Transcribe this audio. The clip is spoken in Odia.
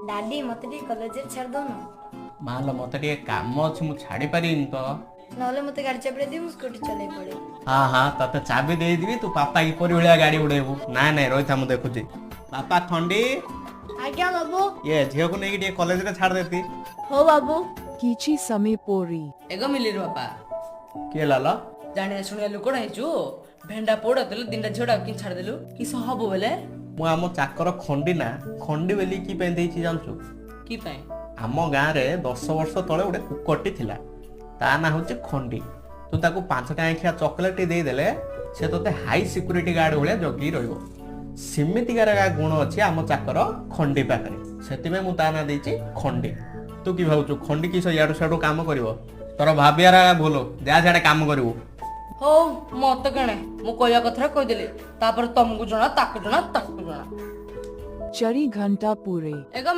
ଡାଡି, ମତେ ଟିକେ କଲେଜରେ ଛାଡ଼ି ଦଉନ। ମାଲୋ, ମତେ ଟିକେ କାମ ଅଛି, ମୁଁ ଛାଡି ପାରିବିନି ତ। ନହେଲେ ମତେ ଗାଡି ଚାବିଟା ଦିଅ, ମୁଁ ସ୍କୁଟି ଚଲେଇ ପଳେଇବି। ହଁ, ତତେ ଚାବି ଦେଇଦେବି, ତୁ ପାପା କିପରି ଭଳିଆ ଗାଡି ଉଡେଇବୁ। ନାଇଁ ନାଇଁ, ରହିଥା, ମୁଁ ଦେଖୁଛି। ବାପା ଖଣ୍ଡି। ଆଜ୍ଞା ବାବୁ। ଇଏ ଝିଅକୁ ନେଇକି ଟିକେ କଲେଜରେ ଛାଡି ଦେତି। ହଉ ବାବୁ। କିଛି ସମୟ ପରେ। ଏଗ ମିଲିର ବାପା। କିଏ ଲାଲ? ଜାଣିବା ଶୁଣିବା ଲୋକଟା ହେଇଛୁ, ଭେଣ୍ଡା ପୋଡା ଦେଲୁ, ତିନିଟା ଝିଅଟା କି ଛାଡ଼ିଦେଲୁ, କିସ ହବ ବୋଲେ? ମୁଁ ଆମ ଚାକର ଖଣ୍ଡି ନା ଖଣ୍ଡି ବୋଲି କି ପାଇଁ ଦେଇଛି ଜାଣିଛୁ? କି ପାଇଁ? ଆମ ଗାଁରେ 10 ବର୍ଷ ତଳେ ଗୋଟେ କୁକରଟି ଥିଲା, ତା ନାଁ ହଉଛି ଖଣ୍ଡି। ତୁ ତାକୁ 5 ଟଙ୍କିଆ ଚକୋଲେଟ ଦେଇଦେଲେ ସେ ତୋତେ ହାଇ ସିକ୍ୟୁରିଟି ଗାର୍ଡ ଭଳିଆ ଜଗି ରହିବ। ସେମିତିକାର ଗୁଣ ଅଛି ଆମ ଚାକର ଖଣ୍ଡି ପାଖରେ, ସେଥିପାଇଁ ମୁଁ ତା ନାଁ ଦେଇଛି ଖଣ୍ଡି। ତୁ କି ଭାବୁଛୁ ଖଣ୍ଡି କିସ ଇଆଡୁ ସିଆଡୁ କାମ କରିବ? ତୋର ଭାବିବାର ଭୁଲ। ଯା, ସିଆଡେ କାମ କରିବୁ। ହଉ, ମତେ କେଣେ, ମୁଁ କହିବା କଥା କହିଦେଲି, ତାପରେ ତମକୁ ଜଣା, ତାକୁ ଜଣା, ତାକୁ ଜଣା। 4 ଘଣ୍ଟା ପରେ। ଏଗ।